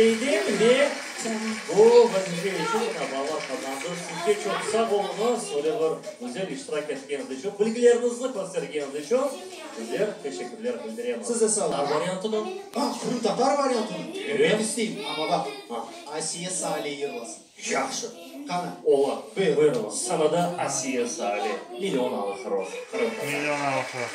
Beyden ve bu vazife içün mına balalar qazandı. Sizge çoq sağ oluñız, öyle bir güzel iştirak etkeniñiz içün, bilgileriñizni köstergeniñiz içün bizler teşekkürler bildiremiz. Siz de sağ oluñ. Tatar variantını? A, qırımtatar variantını? Evet. Men isteyim, amma baq, Asiye Saale yırlasın. Yahşı. Qana? Ola. Buyur. Buyurıñız, sanada Asiye Saale, Million alı horoz, qırımtatar. Million alı horoz.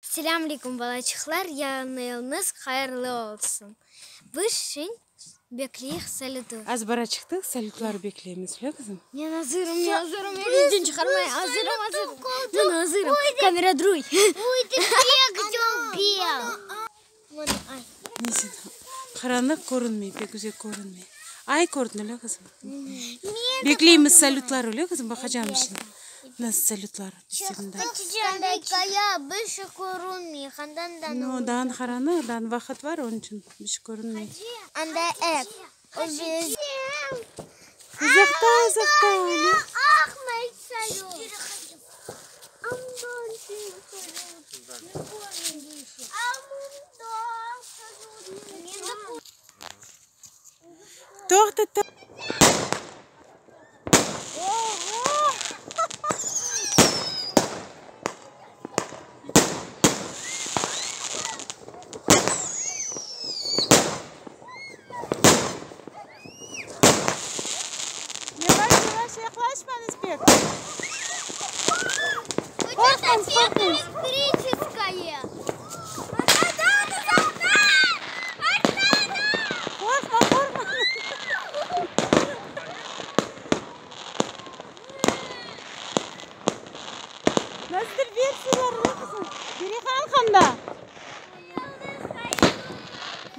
Selâm aleyküm, balaçıqlar, yañı yılıñız hayırlı olsun! Biz şimdi. Bekleyik salütı. Azbara çıqtıq, salütlar bekleymiz, öyle qızım? Men azırım, men azırım, elimden çıqarmay, azırım, azırım. Men azırım, kamera druy. Neyse, qaranlıq körünmey, pek güzel körünmey. Ay köründi, öyle qızım? Bekleymiz salütlar, öyle qızım? Baqacağım şimdi, nasıl salütlar bizde mında. No, daa qaranlıq, daa vaqıt bar, onıñ içün bir şey körünmey. Uzaqta, uzaqta, öyle. Toqta, toqta. Yavaş, yavaş, yaqlaşmañız pek. Qorqmañız, qorqmañız. Qorqma, qorqma. Nasıldır versiyalar, öyle qızım? Girihan qanda?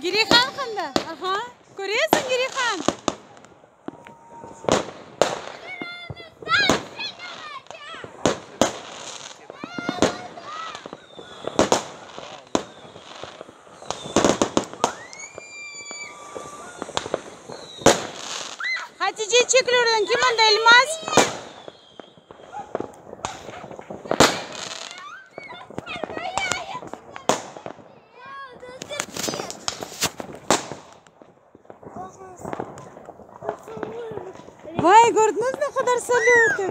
Girihan qanda? Aha, köresiñ, Girihan? Hatice, çekil oradan, kim anda, Elmaz? Vay, kördiñiz ne qadar salütı!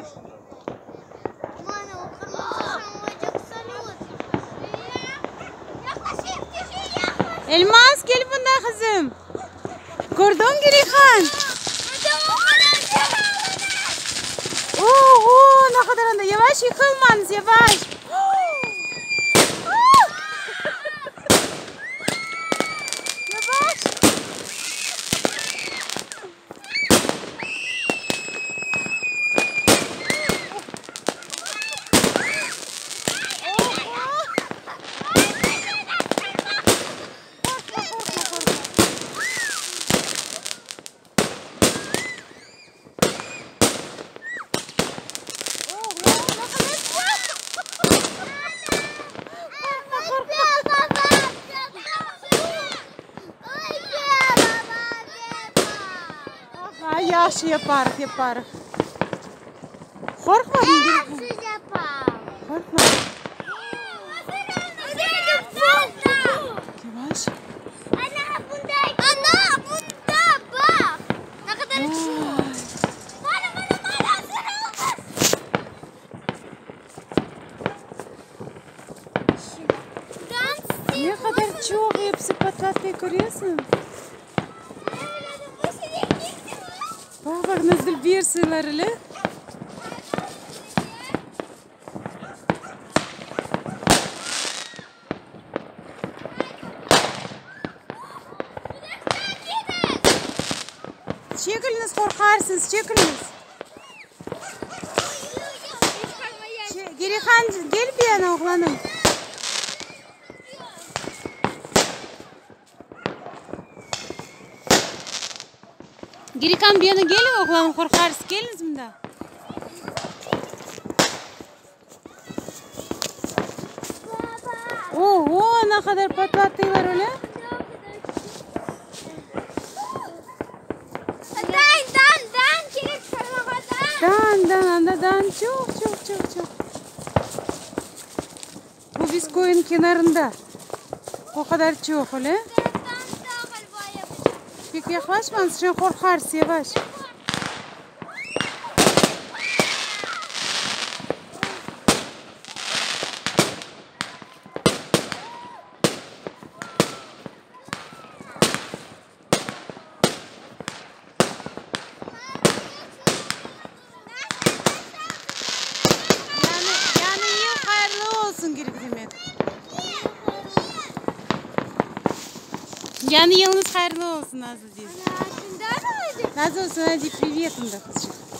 Elmaz, kel bunda, qızım. Kördiñ, Girihan? Oho, ne qadar anda! Yavaş yıqılmañız, yavaş! Yavaş! Qorqma, qorqma, qorqma. Oğlum, ne qadar Qorqma, qorqma. Aha, yahşı yaparıq, yaparıq. Qorqmadıñ, Qorqma. Yavaş. Ne qadar çoq episi patlattı, köresiñ? Baq, baq, nasıl versiyalar ile. Çekiliñiz, qorqarsıñız, çekiliñiz. Girihan, gel bir yana, oğlanım. Girihan, bir yana gel, oğlanım, qorqarsız, keliñiz mında. Oho, ne qadar patlattılar öyle. Dan, dan, anda dan çoq, çoq, çoq, çoq. Bu biz köyniñ kenarında. O qadar çoq, öyle. Pek yaqlaşmañız, şimdi qorqarsız, yavaş. Yañı, yañı yıl hayırlı olsun, kerek demek. Yañı yılıñız hayırlı olsun, Nazlı dey. Nazlı, saña dey привет unda, qızçıq.